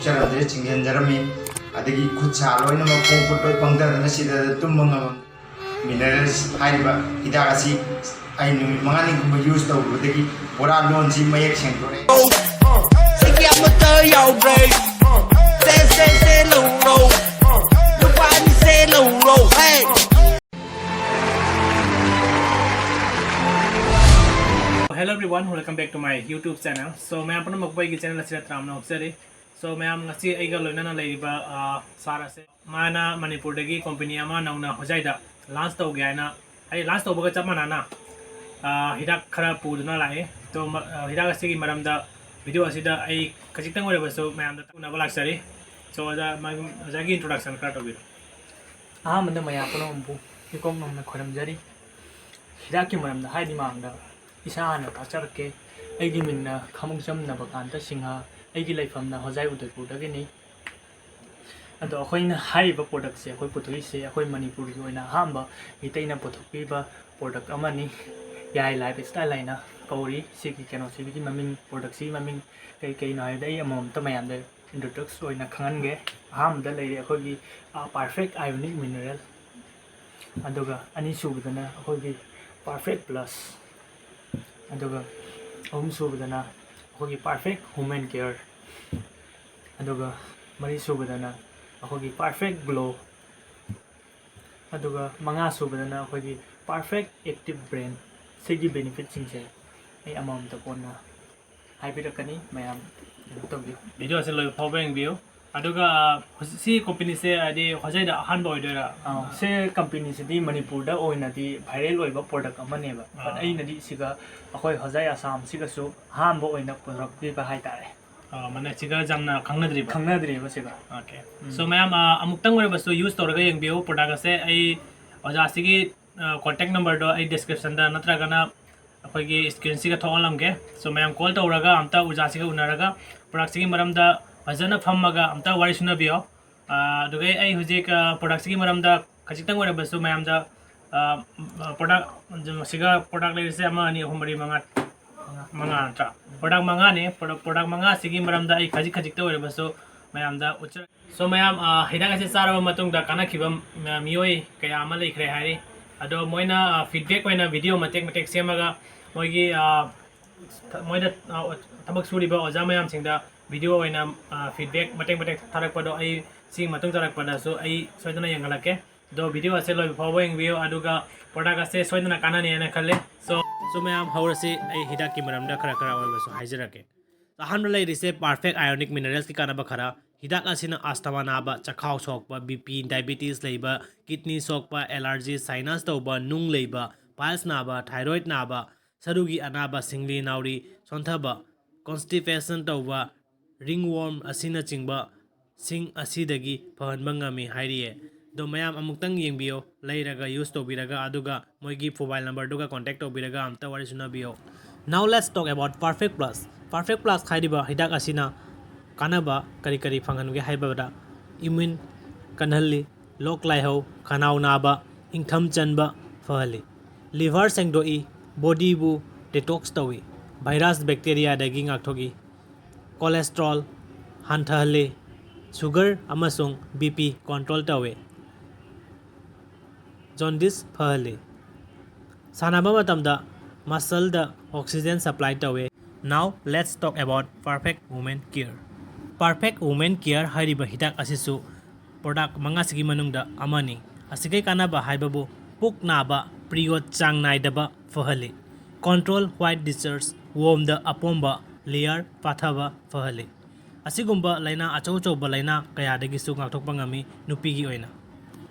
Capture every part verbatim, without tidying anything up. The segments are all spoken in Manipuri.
ꯆꯠꯂꯝꯗ꯭ꯔꯦ, ꯆꯤꯡꯁꯤꯟꯖꯔꯝꯃꯤ꯫ ꯑꯗꯒꯤ ꯈꯨꯠ ꯁꯥ ꯂꯣꯏꯅꯃꯛ, ꯈꯣꯡ ꯈꯨꯠ ꯂꯣꯏ ꯄꯪꯊꯗꯅ ꯁꯤꯗ ꯇꯨꯝꯕ ꯉꯝꯃꯝꯗꯦ꯫ Minerals ꯍꯥꯏꯔꯤꯕ ꯍꯤꯗꯥꯛ ꯑꯁꯤ ꯑꯩ ꯅꯨꯃꯤꯠ ꯃꯉꯥꯅꯤꯒꯨꯝꯕ ꯌꯨꯁ ꯇꯧꯔꯨꯕꯗꯒꯤ ꯄꯨꯔꯥ ꯂꯣꯟꯁꯤ ꯃꯌꯦꯛ ꯁꯦꯡꯗꯣꯔꯛꯑꯦ꯫ ꯁꯤꯒꯤ ꯑꯃꯠꯇ ꯌꯥꯎꯗ꯭ꯔꯦ꯫ ꯁꯦ, ꯁꯦ, ꯁꯦ ꯂꯧꯔꯣ꯫ ꯂꯨꯄꯥ ꯑꯅꯤ ꯁꯦ ꯂꯧꯔꯣ꯫ Hey! Hello everyone, welcome back to my YouTube channel. So, ꯃꯌꯥꯝ ꯄꯨꯝꯅꯃꯛꯄꯨ ꯑꯩꯒꯤ ꯆꯦꯅꯦꯜ ꯑꯁꯤꯗ ꯇꯔꯥꯝꯅ ꯑꯣꯛꯆꯔꯤ꯫ So, ꯃꯌꯥꯝ, ꯉꯁꯤ ꯑꯩꯒ ꯂꯣꯏꯅꯅ ꯂꯩꯔꯤꯕ, ꯑ, ꯁꯥꯔ ꯑꯁꯦ, ꯃꯥꯅ ꯃꯅꯤꯄꯨꯔꯗꯒꯤ ꯀꯣꯝꯄꯅꯤ ꯑꯃ ꯅꯧꯅ ꯍꯣꯖꯥꯏꯗ ꯂꯥꯟꯁ ꯇꯧꯒꯦ ꯍꯥꯏꯅ, ꯑꯩ ꯂꯥꯟꯁ ꯇꯧꯕꯒ ꯆꯞ ꯃꯥꯟꯅꯅ, ꯑ, ꯍꯤꯗꯥꯛ ꯈꯔ ꯄꯨꯗꯨꯅ ꯂꯥꯛꯑꯦ꯫ ꯑꯗꯣ ꯃ-, ꯑ, ꯍꯤꯗꯥꯛ ꯑꯁꯤꯒꯤ ꯃꯔꯝꯗ ꯚꯤꯗꯤꯑꯣ ꯑꯁꯤꯗ ꯑꯩ ꯈꯖꯤꯛꯇꯪ ꯑꯣꯏꯔꯕꯁꯨ ꯃꯌꯥꯝꯗ ꯎꯅꯕ ꯂꯥꯛꯆꯔꯤ꯫ So, ꯑꯣꯖꯥ, ꯃꯥꯒꯤ, ꯑꯣꯖꯥꯒꯤ introduction ꯈꯔ ꯇꯧꯕꯤꯔꯣ꯫ ꯑꯍꯥꯟꯕꯗ ꯃꯌꯥꯝ ꯄꯨꯝꯅꯃꯛꯄꯨ ꯏꯀꯣꯛ ꯅꯧꯅ ꯈꯣꯏꯔꯝꯖꯔꯤ꯫ ꯍꯤꯗꯥꯛꯀꯤ ꯃꯔꯝꯗ ꯍꯥꯏꯗꯤ ꯃꯥꯡꯗ ꯏꯁꯥ ꯍꯥꯟꯅ ꯇꯥꯛꯆꯔꯛꯀꯦ꯫ ꯑꯩꯒꯤ ꯃꯤꯡꯅ ꯈꯥꯃꯨꯛꯆꯝ ꯅꯕꯀꯥꯟꯇ ꯁꯤꯡꯍ, ꯑꯩꯒꯤ ꯂꯩꯐꯝꯅ ꯍꯣꯖꯥꯏ ꯎꯗꯩꯄꯨꯔꯗꯒꯤꯅꯤ꯫ ꯑꯗꯣ ꯑꯩꯈꯣꯏꯅ ꯍꯥꯏꯔꯤꯕ ꯄ꯭ꯔꯣꯗꯛꯁꯦ ꯑꯩꯈꯣꯏ ꯄꯨꯊꯣꯛꯏꯁꯦ ꯑꯩꯈꯣꯏ ꯃꯅꯤꯄꯨꯔꯒꯤ ꯑꯣꯏꯅ ꯑꯍꯥꯟꯕ ꯃꯤꯇꯩꯅ ꯄꯨꯊꯣꯛꯄꯤꯕ ꯄ꯭ꯔꯣꯗꯛ ꯑꯃꯅꯤ꯫ ꯌꯥꯏ ꯂꯥꯏꯐ ꯁ꯭ꯇꯥꯏꯜ ꯍꯥꯏꯅ ꯀꯧꯔꯤ꯫ ꯁꯤꯒꯤ ꯀꯩꯅꯣꯁꯤꯒꯤ ꯃꯃꯤꯡ, ꯄ꯭ꯔꯣꯗꯛꯁꯤꯒꯤ ꯃꯃꯤꯡ ꯀꯩ ꯀꯩꯅꯣ ꯍꯥꯏꯕꯗ ꯑꯩ ꯑꯃꯃꯝꯇ ꯃꯌꯥꯝꯗ introduce ꯑꯣꯏꯅ ꯈꯪꯍꯟꯒꯦ꯫ ꯑꯍꯥꯟꯕꯗ ꯂꯩꯔꯦ ꯑꯩꯈꯣꯏꯒꯤ, ꯑ, Perfect Ionic Mineral꯫ ꯑꯗꯨꯒ ꯑꯅꯤꯁꯨꯕꯗꯅ ꯑꯩꯈꯣꯏꯒꯤ Perfect Plus꯫ ꯑꯗꯨꯒ ꯑꯍꯨꯝꯁꯨꯕꯗꯅ ꯑꯩꯈꯣꯏꯒꯤ Perfect Human Care꯫ ꯑꯗꯨꯒ ꯃꯔꯤꯁꯨꯕꯗꯅ ꯑꯩꯈꯣꯏꯒꯤ Perfect Glow꯫ ꯑꯗꯨꯒ ꯃꯉꯥꯁꯨꯕꯗꯅ ꯑꯩꯈꯣꯏꯒꯤ Perfect Active Brain꯫ ꯁꯤꯒꯤ ꯕꯦꯅꯤꯐꯤꯠꯁꯤꯡꯁꯦ ꯑꯩ ꯑꯃꯃꯝꯇ ꯀꯣꯟꯅ ꯍꯥꯏꯕꯤꯔꯛꯀꯅꯤ, ꯃꯌꯥꯝ ꯀꯩꯅꯣ ꯇꯧꯕꯤꯌꯨ꯫ ꯚꯤꯗꯤꯑꯣꯁꯦ ꯂꯣꯏꯕ ꯐꯥꯎꯕ ꯌꯦꯡꯕꯤꯌꯨ꯫ ꯑꯗꯨꯒ, ꯑ, ꯍꯧꯖꯤꯛ ꯁꯤ ꯀꯣꯝꯄꯅꯤꯁꯦ ꯍꯥꯏꯗꯤ ꯍꯣꯖꯥꯏꯗ ꯑꯍꯥꯟꯕ ꯑꯣꯏꯗꯣꯏꯔꯥ? ꯑꯥ, ꯁꯤ ꯀꯝꯄꯅꯤꯁꯤꯗꯤ ꯃꯅꯤꯄꯨꯔꯗ ꯑꯣꯏꯅꯗꯤ ꯚꯥꯏꯔꯦꯜ ꯑꯣꯏꯕ ꯄ꯭ꯔꯗꯛ ꯑꯃꯅꯦꯕ꯫ But ꯑꯥ꯫ ꯑꯩꯅꯗꯤ ꯁꯤꯒ ꯑꯩꯈꯣꯏ ꯍꯣꯖꯥꯏ ꯑꯁꯥꯝꯁꯤꯒꯁꯨ ꯑꯍꯥꯟꯕ ꯑꯣꯏꯅ ꯄꯨꯊꯣꯛꯄꯤꯕ ꯍꯥꯏꯇꯥꯔꯦ꯫ ꯑꯥ, ꯃꯅꯦ, ꯁꯤꯒ ꯌꯥꯝꯅ ꯈꯪꯅꯗ꯭ꯔꯤꯕ? ꯈꯪꯅꯗ꯭ꯔꯤꯕ ꯁꯤꯒ꯫ Okay꯫ ꯎꯝ꯫ So, ꯃꯌꯥꯝ, ꯑ, ꯑꯃꯨꯛꯇꯪ ꯑꯣꯏꯔꯕꯁꯨ use ꯇꯧꯔꯒ ꯌꯦꯡꯕꯤꯌꯨ ꯄ꯭ꯔꯗꯛ ꯑꯁꯦ꯫ ꯑꯩ ꯑꯣꯖꯥꯁꯤꯒꯤ, ꯑ, contact numberꯗꯣ ꯑꯩ descriptionꯗ ꯅꯠꯇ꯭ꯔꯒꯅ ꯑꯩꯈꯣꯏꯒꯤ screenꯁꯤꯒ ꯊꯣꯛꯍꯜꯂꯝꯒꯦ꯫ So, ꯃꯌꯥꯝ call ꯇꯧꯔꯒ ꯑꯝꯇ ꯑꯣꯖꯥꯁꯤꯒ ꯎꯅꯔꯒ ꯄ꯭ꯔꯗꯛꯁꯤꯒꯤ ꯃꯔꯝꯗ ꯐꯖꯅ ꯐꯝꯃꯒ ꯑꯝꯇ ꯋꯥꯔꯤ ꯁꯨꯅꯕꯤꯌꯣ꯫ ꯑꯥ, ꯑꯗꯨꯒ ꯑꯩ ꯍꯧꯖꯤꯛ, ꯑꯥ, ꯄ꯭ꯔꯗꯛꯁꯤꯒꯤ ꯃꯔꯝꯗ ꯈꯖꯤꯛꯇꯪ ꯑꯣꯏꯔꯕꯁꯨ ꯃꯌꯥꯝꯗ, ꯑꯥ, ꯄ꯭ꯔꯗꯛ, ꯃꯁꯤꯒ ꯄ꯭ꯔꯗꯛ ꯂꯩꯔꯤꯁꯦ ꯑꯃ, ꯑꯅꯤ, ꯑꯍꯨꯝ, ꯃꯔꯤ, ꯃꯉꯥ, ꯃꯉꯥ ꯅꯠꯇ꯭ꯔꯥ? ꯄ꯭ꯔꯗꯛ ꯃꯉꯥꯅꯦ꯫ ꯄ꯭ꯔꯗꯛ, ꯄ꯭ꯔꯗꯛ ꯃꯉꯥꯁꯤꯒꯤ ꯃꯔꯝꯗ ꯑꯩ ꯈꯖꯤꯛ ꯈꯖꯤꯛꯇ ꯑꯣꯏꯔꯕꯁꯨ ꯃꯌꯥꯝꯗ ꯎꯠꯆꯔꯛ꯫ So ꯃꯌꯥꯝ, ꯑ, ꯍꯤꯗꯥꯛ ꯑꯁꯤ ꯆꯥꯔꯕ ꯃꯇꯨꯡꯗ ꯀꯥꯟꯅꯈꯤꯕ, ꯑ, ꯃꯤꯑꯣꯏ ꯀꯌꯥ ꯑꯃ ꯂꯩꯈ꯭ꯔꯦ ꯍꯥꯏꯔꯤ꯫ ꯑꯗꯣ ꯃꯣꯏꯅ, ꯑ, feedback ꯑꯣꯏꯅ video ꯃꯇꯦꯛ ꯃꯇꯦꯛ ꯁꯦꯝꯃꯒ ꯃꯣꯏꯒꯤ, ꯑ, ꯊ-, ꯃꯣꯏꯗ, ꯑ, ꯊꯕꯛ ꯁꯨꯔꯤꯕ ꯑꯣꯖꯥ ꯃꯌꯥꯝꯁꯤꯡꯗ video ꯑꯣꯏꯅ, ꯑ, feedback ꯃꯇꯦꯛ ꯃꯇꯦꯛ ꯊꯥꯔꯛꯄꯗꯣ ꯑꯩ ꯁꯤꯒꯤ ꯃꯇꯨꯡ ꯇꯥꯔꯛꯄꯗꯁꯨ ꯑꯩ ꯁꯣꯏꯗꯅ ꯌꯦꯡꯍꯜꯂꯛꯀꯦ꯫ ꯑꯗꯣ video ꯑꯁꯦ ꯂꯣꯏꯕ ꯐꯥꯎꯕ ꯌꯦꯡꯕꯤꯌꯨ, ꯑꯗꯨꯒ product ꯑꯁꯦ ꯁꯣꯏꯗꯅ ꯀꯥꯟꯅꯅꯤ ꯍꯥꯏꯅ ꯈꯜꯂꯦ꯫ So, so ꯃꯌꯥꯝ ꯍꯧꯔꯁꯤ, ꯑꯩ ꯍꯤꯗꯥꯛꯀꯤ ꯃꯔꯝꯗ ꯈꯔ ꯈꯔ ꯑꯣꯏꯔꯕꯁꯨ ꯍꯥꯏꯖꯔꯛꯀꯦ꯫ ꯑꯍꯥꯟꯕ ꯂꯩꯔꯤꯁꯦ Perfect Ionic Mineralsꯀꯤ ꯀꯥꯟꯅꯕ ꯈꯔ꯫ ꯍꯤꯗꯥꯛ ꯑꯁꯤꯅ asthma ꯅꯥꯕ, ꯆꯈꯥꯎ ꯁꯣꯛꯄ, BP, diabetes ꯂꯩꯕ, kidney ꯁꯣꯛꯄ, allergy, sinus ꯇꯧꯕ, ꯅꯨꯡ ꯂꯩꯕ, piles ꯅꯥꯕ, thyroid ꯅꯥꯕ, ꯁꯔꯨꯒꯤ ꯑꯅꯥꯕ, ꯁꯤꯡꯂꯤ ꯅꯥꯎꯔꯤ ꯁꯣꯟꯊꯕ, constipation ꯇꯧꯕ, ringworm ꯑꯁꯤꯅꯆꯤꯡꯕ ꯁꯤꯡ ꯑꯁꯤꯗꯒꯤ ꯐꯍꯟꯕ ꯉꯝꯃꯤ ꯍꯥꯏꯔꯤꯌꯦ꯫ ꯑꯗꯣ ꯃꯌꯥꯝ ꯑꯃꯨꯛꯇꯪ ꯌꯦꯡꯕꯤꯌꯣ, ꯂꯩꯔꯒ use ꯇꯧꯕꯤꯔꯒ, ꯑꯗꯨꯒ ꯃꯣꯏꯒꯤ mobile numberꯗꯨꯒ contact ꯇꯧꯕꯤꯔꯒ ꯑꯝꯇ ꯋꯥꯔꯤ ꯁꯨꯅꯕꯤꯌꯣ꯫ Now let's talk about Perfect Plus꯫ Perfect Plus ꯍꯥꯏꯔꯤꯕ ꯍꯤꯗꯥꯛ ꯑꯁꯤꯅ ꯀꯥꯟꯅꯕ ꯀꯔꯤ ꯀꯔꯤ ꯐꯪꯍꯟꯒꯦ ꯍꯥꯏꯕꯗ, immune ꯀꯟꯍꯜꯂꯤ, ꯂꯣꯛ ꯂꯥꯏꯍꯧ, ꯈꯅꯥꯎ ꯅꯥꯕ, ꯏꯪꯊꯝ ꯆꯟꯕ ꯐꯍꯜꯂꯤ, liver ꯁꯦꯡꯗꯣꯛꯏ, bodyꯕꯨ detox ꯇꯧꯏ, virus bacteriaꯗꯒꯤ ꯉꯥꯛꯊꯣꯛꯏ, cholesterol ꯍꯟꯊꯍꯜꯂꯤ, sugar ꯑꯃꯁꯨꯡ BP control ꯇꯧꯏ, jaundice ꯐꯍꯜꯂꯤ, ꯁꯥꯟꯅꯕ ꯃꯇꯝꯗ muscleꯗ oxygen supply ꯇꯧꯏ꯫ Now let's talk about Perfect Women Care꯫ Perfect Women Care ꯍꯥꯏꯔꯤꯕ ꯍꯤꯗꯥꯛ ꯑꯁꯤꯁꯨ product ꯃꯉꯥꯁꯤꯒꯤ ꯃꯅꯨꯡꯗ ꯑꯃꯅꯤ꯫ ꯑꯁꯤꯒꯤ ꯀꯥꯟꯅꯕ ꯍꯥꯏꯕꯕꯨ ꯄꯨꯛ ꯅꯥꯕ, period ꯆꯥꯡ ꯅꯥꯏꯗꯕ ꯐꯍꯜꯂꯤ, control white discharge, ꯋꯣꯝꯗ ꯑꯄꯣꯝꯕ layer ꯄꯥꯊꯕ ꯐꯍꯜꯂꯤ꯫ ꯑꯁꯤꯒꯨꯝꯕ ꯂꯥꯏꯅꯥ, ꯑꯆꯧ ꯑꯆꯧꯕ ꯂꯥꯏꯅꯥ ꯀꯌꯥꯗꯒꯤꯁꯨ ꯉꯥꯛꯊꯣꯛꯄ ꯉꯝꯃꯤ ꯅꯨꯄꯤꯒꯤ ꯑꯣꯏꯅ꯫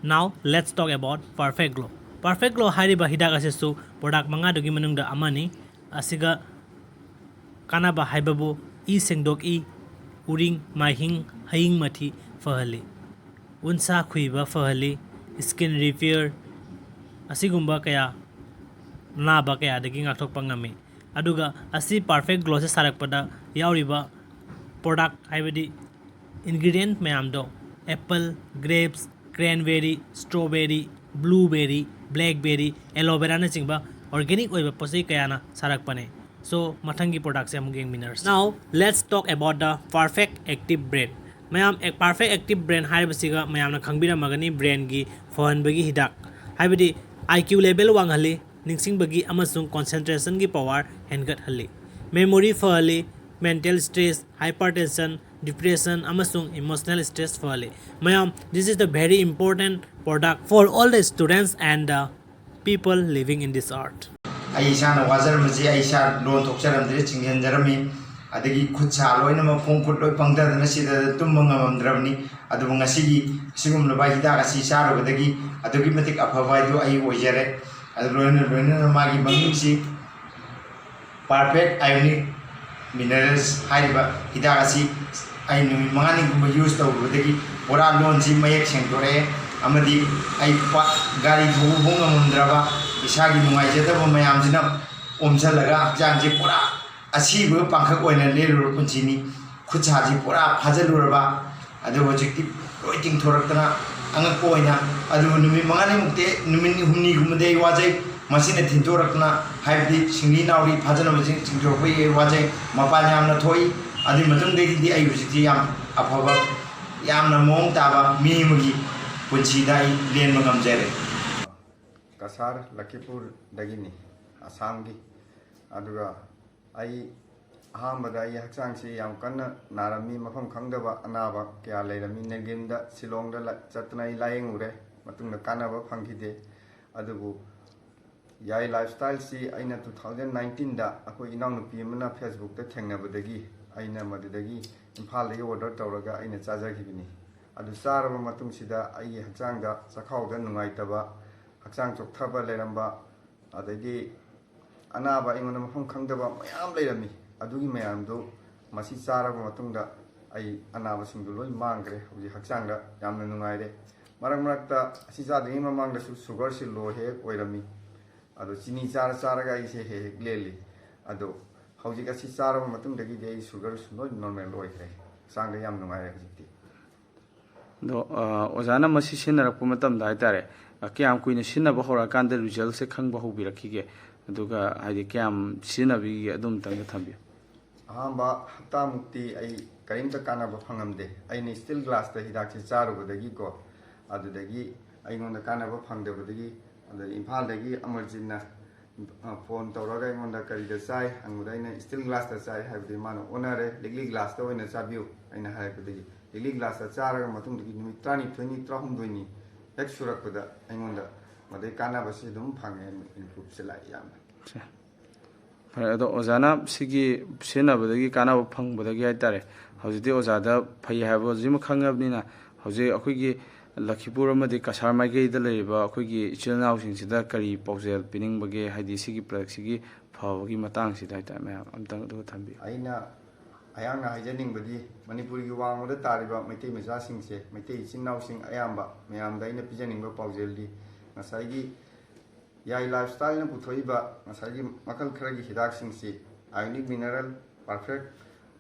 Now let's talk about Perfect Glow꯫ Perfect Glow ꯍꯥꯏꯔꯤꯕ ꯍꯤꯗꯥꯛ ꯑꯁꯤꯁꯨ product ꯃꯉꯥꯗꯨꯒꯤ ꯃꯅꯨꯡꯗ ꯑꯃꯅꯤ꯫ ꯑꯁꯤꯒ ꯀꯥꯟꯅꯕ ꯍꯥꯏꯕꯕꯨ ꯏ ꯁꯦꯡꯗꯣꯛꯏ, ꯎꯔꯤꯡ, ꯃꯥꯏꯍꯤꯡ, ꯍꯌꯤꯡ ꯃꯊꯤ ꯐꯍꯜꯂꯤ, ꯎꯟꯁꯥ ꯈꯨꯏꯕ ꯐꯍꯜꯂꯤ, skin repair ꯑꯁꯤꯒꯨꯝꯕ ꯀꯌꯥ, ꯑꯅꯥꯕ ꯀꯌꯥꯗꯒꯤ ꯉꯥꯛꯊꯣꯛꯄ ꯉꯝꯃꯤ꯫ ꯑꯗꯨꯒ ꯑꯁꯤ Perfect Glowꯁꯦ ꯁꯥꯔꯛꯄꯗ ꯌꯥꯎꯔꯤꯕ product, ꯍꯥꯏꯕꯗꯤ ingredient ꯃꯌꯥꯝꯗꯣ, apple, grapes, cranberry, strawberry, blueberry, blackberry, aloe veraꯅꯆꯤꯡꯕ organic ꯑꯣꯏꯕ ꯄꯣꯠ ꯆꯩ ꯀꯌꯥꯅ ꯁꯥꯔꯛꯄꯅꯦ꯫ So ꯃꯊꯪꯒꯤ productꯁꯦ ꯑꯃꯨꯛ ꯌꯦꯡꯃꯤꯟꯅꯔꯁꯤ꯫ Now let's talk about the Perfect Active Brain꯫ ꯃꯌꯥꯝ, Perfect Active Brain ꯍꯥꯏꯔꯤꯕꯁꯤꯒ ꯃꯌꯥꯝꯅ ꯈꯪꯕꯤꯔꯝꯃꯒꯅꯤ, brainꯒꯤ ꯐꯍꯟꯕꯒꯤ ꯍꯤꯗꯥꯛ꯫ ꯍꯥꯏꯕꯗꯤ, I Q level ꯋꯥꯡꯍꯜꯂꯤ, ꯅꯤꯡꯁꯤꯡꯕꯒꯤ ꯑꯃꯁꯨꯡ concentrationꯒꯤ power ꯍꯦꯟꯒꯠꯍꯜꯂꯤ, memory ꯐꯍꯜꯂꯤ, mental stress, hypertension, depression ꯑꯃꯁꯨꯡ emotional stress ꯐꯍꯜꯂꯤ꯫ ꯃꯌꯥꯝ, this is the very important product for all the students and the people living in this earth. ꯑꯩ ꯏꯁꯥꯅ ꯋꯥꯖꯔꯝꯕꯁꯤ ꯑꯩ ꯏꯁꯥ ꯂꯣꯟ ꯊꯣꯛꯆꯔꯝꯗ꯭ꯔꯦ, ꯆꯤꯡꯁꯤꯟꯖꯔꯝꯃꯤ꯫ ꯑꯗꯒꯤ ꯈꯨꯠ ꯁꯥ ꯂꯣꯏꯅꯃꯛ, ꯈꯣꯡ ꯈꯨꯠ ꯂꯣꯏ ꯄꯪꯊꯗꯅ ꯁꯤꯗ ꯇꯨꯝꯕ ꯉꯝꯃꯝꯗ꯭ꯔꯕꯅꯤ꯫ ꯑꯗꯨꯕꯨ ꯉꯁꯤꯒꯤ ꯑꯁꯤꯒꯨꯝꯂꯕ ꯍꯤꯗꯥꯛ ꯑꯁꯤ ꯆꯥꯔꯨꯕꯗꯒꯤ ꯑꯗꯨꯛꯀꯤ ꯃꯇꯤꯛ ꯑꯐꯕ ꯍꯥꯏꯗꯨ ꯑꯩ ꯑꯣꯏꯖꯔꯦ꯫ ꯑꯗꯨ ꯂꯣꯏꯅ ꯂꯣꯏꯅꯅ ꯃꯥꯒꯤ ꯃꯃꯤꯡꯁꯤ Perfect Ionic Minerals ꯍꯥꯏꯔꯤꯕ ꯍꯤꯗꯥꯛ ꯑꯁꯤ ꯑꯩ ꯅꯨꯃꯤꯠ ꯃꯉꯥꯅꯤꯒꯨꯝꯕ use ꯇꯧꯔꯨꯕꯗꯒꯤ ꯄꯨꯔꯥ ꯂꯣꯟꯁꯤ ꯃꯌꯦꯛ ꯁꯦꯡꯗꯣꯔꯛꯑꯦ꯫ ꯑꯃꯗꯤ ꯑꯩ ꯄ-, ꯒꯥꯔꯤ ꯊꯧꯕ ꯐꯥꯎ ꯉꯝꯃꯝꯗ꯭ꯔꯕ, ꯏꯁꯥꯒꯤ ꯅꯨꯡꯉꯥꯏꯖꯗꯕ ꯃꯌꯥꯝꯁꯤꯅ ꯑꯣꯝꯁꯤꯜꯂꯒ ꯍꯛꯆꯥꯡꯁꯤ ꯄꯨꯔꯥ ꯑꯁꯤꯕ ꯄꯥꯡꯈꯛ ꯑꯣꯏꯅ ꯂꯦꯜꯂꯨꯔꯕ ꯄꯨꯟꯁꯤꯅꯤ꯫ ꯈꯨꯠ ꯁꯥꯁꯤ ꯄꯨꯔꯥ ꯐꯥꯖꯤꯜꯂꯨꯔꯕ, ꯑꯗꯨ ꯍꯧꯖꯤꯛꯇꯤ ꯂꯣꯏ ꯇꯤꯡꯊꯣꯔꯛꯇꯅ ꯑꯉꯛꯄ ꯑꯣꯏꯅ, ꯑꯗꯨꯕꯨ ꯅꯨꯃꯤꯠ ꯃꯉꯥꯅꯤꯃꯨꯛꯇꯤ, ꯅꯨꯃꯤꯠ ꯍꯨꯝꯅꯤꯒꯨꯝꯕꯗꯤ ꯑꯩ ꯋꯥꯖꯩ꯫ ꯃꯁꯤꯅ ꯊꯤꯟꯗꯣꯔꯛꯇꯅ, ꯍꯥꯏꯕꯗꯤ ꯁꯤꯡꯂꯤ ꯅꯥꯎꯔꯤ ꯐꯥꯖꯅꯕꯁꯤꯡ ꯆꯤꯡꯊꯣꯔꯛꯄꯒꯤ ꯑꯩ ꯋꯥꯖꯩ꯫ ꯃꯄꯥꯟ ꯌꯥꯝꯅ ꯊꯣꯛꯏ꯫ ꯑꯗꯨꯒꯤ ꯃꯇꯨꯡꯗꯒꯤꯗꯤ ꯑꯩ ꯍꯧꯖꯤꯛꯇꯤ ꯌꯥꯝ ꯑꯐꯕ, ꯌꯥꯝꯅ ꯃꯑꯣꯡ ꯇꯥꯕ ꯃꯤ ꯑꯃꯒꯤ ꯄꯨꯟꯁꯤꯗ ꯑꯩ ꯂꯦꯟꯕ ꯉꯝꯖꯔꯦ꯫ ꯀꯁꯥꯔ ꯂꯈꯤꯄꯨꯔꯗꯒꯤꯅꯤ, ꯑꯁꯥꯝꯒꯤ꯫ ꯑꯗꯨꯒ ꯑꯩ ꯑꯍꯥꯟꯕꯗ ꯑꯩ ꯍꯛꯆꯥꯡꯁꯤ ꯌꯥꯝ ꯀꯟꯅ ꯅꯥꯔꯝꯃꯤ, ꯃꯐꯝ ꯈꯪꯗꯕ ꯑꯅꯥꯕ ꯀꯌꯥ ꯂꯩꯔꯝꯃꯤ꯫ ꯅꯤꯜꯒꯤꯔꯤꯝꯗ, ꯁꯤꯂꯣꯡꯗ ꯂ-, ꯆꯠꯇꯅ ꯑꯩ ꯂꯥꯏꯌꯦꯡꯉꯨꯔꯦ, ꯃꯇꯨꯡꯗ ꯀꯥꯟꯅꯕ ꯐꯪꯈꯤꯗꯦ꯫ ꯑꯗꯨꯕꯨ ꯌꯥꯏ ꯂꯥꯏꯐꯁ꯭ꯇꯥꯏꯜꯁꯤ ꯑꯩꯅ two thousand nineteenꯗ ꯑꯩꯈꯣꯏ ꯏꯅꯥꯎꯅꯨꯄꯤ ꯑꯃꯅ Facebookꯇ ꯊꯦꯡꯅꯕꯗꯒꯤ ꯑꯩꯅ ꯃꯗꯨꯗꯒꯤ ꯏꯝꯐꯥꯜꯗꯒꯤ order ꯇꯧꯔꯒ ꯑꯩꯅ ꯆꯥꯖꯈꯤꯕꯅꯤ꯫ ꯑꯗꯨ ꯆꯥꯔꯕ ꯃꯇꯨꯡꯁꯤꯗ ꯑꯩꯒꯤ ꯍꯛꯆꯥꯡꯗ ꯆꯈꯥꯎꯗ ꯅꯨꯡꯉꯥꯏꯇꯕ, ꯍꯛꯆꯥꯡ ꯆꯣꯛꯊꯕ ꯂꯩꯔꯝꯕ, ꯑꯗꯒꯤ ꯑꯅꯥꯕ ꯑꯩꯉꯣꯟꯗ ꯃꯐꯝ ꯈꯪꯗꯕ ꯃꯌꯥꯝ ꯂꯩꯔꯝꯃꯤ꯫ ꯑꯗꯨꯒꯤ ꯃꯌꯥꯝꯗꯨ ꯃꯁꯤ ꯆꯥꯔꯕ ꯃꯇꯨꯡꯗ ꯑꯩ ꯑꯅꯥꯕꯁꯤꯡꯗꯨ ꯂꯣꯏ ꯃꯥꯡꯈ꯭ꯔꯦ꯫ ꯍꯧꯖꯤꯛ ꯍꯛꯆꯥꯡꯗ ꯌꯥꯝꯅ ꯅꯨꯡꯉꯥꯏꯔꯦ꯫ ꯃꯔꯛ ꯃꯔꯛꯇ ꯑꯁꯤ ꯆꯥꯗ꯭ꯔꯤꯉꯩ ꯃꯃꯥꯡꯗꯁꯨ sugarꯁꯤ low ꯍꯦꯛ ꯍꯦꯛ ꯑꯣꯏꯔꯝꯃꯤ꯫ ꯑꯗꯣ ꯆꯤꯅꯤ ꯆꯥꯔ ꯆꯥꯔꯒ ꯑꯩꯁꯦ ꯍꯦꯛ ꯍꯦꯛ ꯂꯦꯜꯂꯤ꯫ ꯑꯗꯣ ꯍꯧꯖꯤꯛ ꯑꯁꯤ ꯆꯥꯔꯕ ꯃꯇꯨꯡꯗꯒꯤꯗꯤ ꯑꯩ sugarꯁꯨ ꯂꯣꯏ normal ꯑꯣꯏꯈ꯭ꯔꯦ꯫ ꯍꯛꯆꯥꯡꯗ ꯌꯥꯝ ꯅꯨꯡꯉꯥꯏꯔꯦ ꯍꯧꯖꯤꯛꯇꯤ꯫ ꯑꯗꯣ, ꯑ, ꯑꯣꯖꯥꯅ ꯃꯁꯤ ꯁꯤꯖꯤꯟꯅꯔꯛꯄ ꯃꯇꯝꯗ ꯍꯥꯏꯇꯥꯔꯦ, ꯑ, ꯀꯌꯥꯝ ꯀꯨꯏꯅ ꯁꯤꯖꯤꯟꯅꯕ ꯍꯧꯔꯛꯑꯀꯥꯟꯗ resultꯁꯦ ꯈꯪꯕ ꯍꯧꯕꯤꯔꯛꯈꯤꯒꯦ? ꯑꯗꯨꯒ ꯍꯥꯏꯗꯤ ꯀꯌꯥꯝ ꯁꯤꯖꯤꯟꯅꯕꯤꯒꯦ, ꯑꯗꯨ ꯑꯃꯇꯪꯒ ꯊꯝꯕꯤꯌꯨ꯫ ꯑꯍꯥꯟꯕ ꯍꯞꯇꯥꯃꯨꯛꯇꯤ ꯑꯩ ꯀꯔꯤꯝꯇ ꯀꯥꯟꯅꯕ ꯐꯪꯉꯝꯗꯦ꯫ ꯑꯩꯅ ꯏꯁꯇꯤꯜ ꯒ꯭ꯂꯥꯁꯇ ꯍꯤꯗꯥꯛꯁꯦ ꯆꯥꯔꯨꯕꯗꯒꯤꯀꯣ, ꯑꯗꯨꯗꯒꯤ ꯑꯩꯉꯣꯟꯗ ꯀꯥꯟꯅꯕ ꯐꯪꯗꯕꯗꯒꯤ, ꯑꯗ ꯏꯝꯐꯥꯜꯗꯒꯤ ꯑꯃꯔꯖꯤꯠꯅ, ꯑ, ꯐꯣꯟ ꯇꯧꯔꯒ ꯑꯩꯉꯣꯟꯗ ꯀꯔꯤꯗ ꯆꯥꯏ ꯍꯪꯕꯗ, ꯑꯩꯅ ꯏꯁꯇꯤꯜ ꯒ꯭ꯂꯥꯁꯇ ꯆꯥꯏ ꯍꯥꯏꯕꯗꯤ ꯃꯥꯅ ꯑꯣꯟꯅꯔꯦ, ꯂꯤꯛꯂꯤ ꯒ꯭ꯂꯥꯁꯇ ꯑꯣꯏꯅ ꯆꯥꯕꯤꯌꯨ ꯑꯩꯅ ꯍꯥꯏꯔꯛꯄꯗꯒꯤ, ꯂꯤꯛꯂꯤ ꯒ꯭ꯂꯥꯁꯇ ꯆꯥꯔꯒ ꯃꯇꯨꯡꯗꯒꯤ ꯅꯨꯃꯤꯠ ꯇꯔꯥꯅꯤꯊꯣꯏꯅꯤ, ꯇꯔꯥꯍꯨꯝꯗꯣꯏꯅꯤ ꯍꯦꯛ ꯁꯨꯔꯛꯄꯗ ꯑꯩꯉꯣꯟꯗ ꯃꯗꯩ ꯀꯥꯟꯅꯕꯁꯤ ꯑꯗꯨꯝ ꯐꯪꯉꯦ, ꯏꯝꯄ꯭ꯔꯨꯞꯁꯦ ꯂꯥꯛꯑꯦ ꯌꯥꯝꯅ꯫ ꯐꯔꯦ, ꯑꯗꯣ ꯑꯣꯖꯥꯅ ꯁꯤꯒꯤ ꯁꯤꯖꯤꯟꯅꯕꯗꯒꯤ ꯀꯥꯟꯅꯕ ꯐꯪꯕꯗꯒꯤ ꯍꯥꯏꯇꯥꯔꯦ, ꯍꯧꯖꯤꯛꯇꯤ ꯑꯣꯖꯥꯗ ꯐꯩ ꯍꯥꯏꯕ ꯍꯧꯖꯤꯛꯃꯛ ꯈꯪꯉꯕꯅꯤꯅ, ꯍꯧꯖꯤꯛ ꯑꯩꯈꯣꯏꯒꯤ ꯂꯈꯤꯄꯨꯔ ꯑꯃꯗꯤ ꯀꯁꯥꯔ ꯃꯥꯏꯀꯩꯗ ꯂꯩꯔꯤꯕ ꯑꯩꯈꯣꯏꯒꯤ ꯏꯆꯤꯜ ꯏꯅꯥꯎꯁꯤꯡꯁꯤꯗ ꯀꯔꯤ ꯄꯥꯎꯖꯦꯜ ꯄꯤꯅꯤꯡꯕꯒꯦ? ꯍꯥꯏꯗꯤ ꯁꯤꯒꯤ ꯄ꯭ꯔꯗꯛꯁꯤꯒꯤ ꯐꯕꯒꯤ ꯃꯇꯥꯡꯁꯤꯗ ꯍꯥꯏꯇꯥꯔꯦ, ꯃꯌꯥꯝ ꯑꯝꯇꯪ ꯑꯗꯨꯒ ꯊꯝꯕꯤꯌꯨ꯫ ꯑꯩꯅ ꯑꯩꯍꯥꯛꯅ ꯍꯥꯏꯖꯅꯤꯡꯕꯗꯤ, ꯃꯅꯤꯄꯨꯔꯒꯤ ꯋꯥꯡꯃꯗ ꯇꯥꯔꯤꯕ ꯃꯩꯇꯩ ꯃꯆꯥꯁꯤꯡꯁꯦ, ꯃꯩꯇꯩ ꯏꯆꯤꯟ ꯏꯅꯥꯎꯁꯤꯡ ꯑꯌꯥꯝꯕ ꯃꯌꯥꯝꯗ ꯑꯩꯅ ꯄꯤꯖꯅꯤꯡꯕ ꯄꯥꯎꯖꯦꯜꯗꯤ, ꯉꯁꯥꯏꯒꯤ ꯌꯥꯏ ꯂꯥꯏꯐ ꯁ꯭ꯇꯥꯏꯜꯅ ꯄꯨꯊꯣꯛꯏꯕ ꯉꯁꯥꯏꯒꯤ ꯃꯈꯜ ꯈꯔꯒꯤ ꯍꯤꯗꯥꯛꯁꯤꯡꯁꯤ, ꯑꯥꯏꯑꯣꯅꯤꯛ ꯃꯤꯅꯔꯦꯜ, ꯄꯔꯐꯦꯛ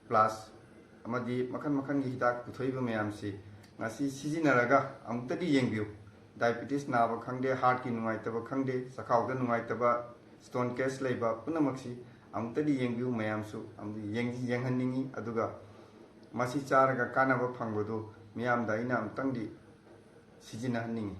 ꯄ꯭ꯂꯥꯁ ꯑꯃꯗꯤ ꯃꯈꯜ ꯃꯈꯜꯒꯤ ꯍꯤꯗꯥꯛ ꯄꯨꯊꯣꯛꯏꯕ ꯃꯌꯥꯝꯁꯤ ꯉꯁꯤ ꯁꯤꯖꯤꯟꯅꯔꯒ ꯑꯃꯨꯛꯇꯗꯤ ꯌꯦꯡꯕꯤꯌꯨ꯫ ꯗꯥꯏꯕꯤꯇꯤꯁ ꯅꯥꯕ ꯈꯪꯗꯦ, ꯍꯥꯔꯠꯀꯤ ꯅꯨꯡꯉꯥꯏꯇꯕ ꯈꯪꯗꯦ, ꯆꯈꯥꯎꯗ ꯅꯨꯡꯉꯥꯏꯇꯕ, ꯁ꯭ꯇꯣꯟ ꯀꯦꯁ ꯂꯩꯕ ꯄꯨꯝꯅꯃꯛꯁꯤ ꯑꯃꯨꯛꯇꯗꯤ ꯌꯦꯡꯕꯤꯌꯨ꯫ ꯃꯌꯥꯝꯁꯨ ꯑꯃꯨꯛ ꯌꯦꯡ-, ꯌꯦꯡꯍꯟꯅꯤꯡꯉꯤ꯫ ꯑꯗꯨꯒ ꯃꯁꯤ ꯆꯥꯔꯒ ꯀꯥꯟꯅꯕ ꯐꯪꯕꯗꯨ ꯃꯤꯌꯥꯝꯗ ꯑꯩꯅ ꯑꯃꯨꯛꯇꯪꯗꯤ ꯁꯤꯖꯤꯟꯅꯍꯟꯅꯤꯡꯉꯤ꯫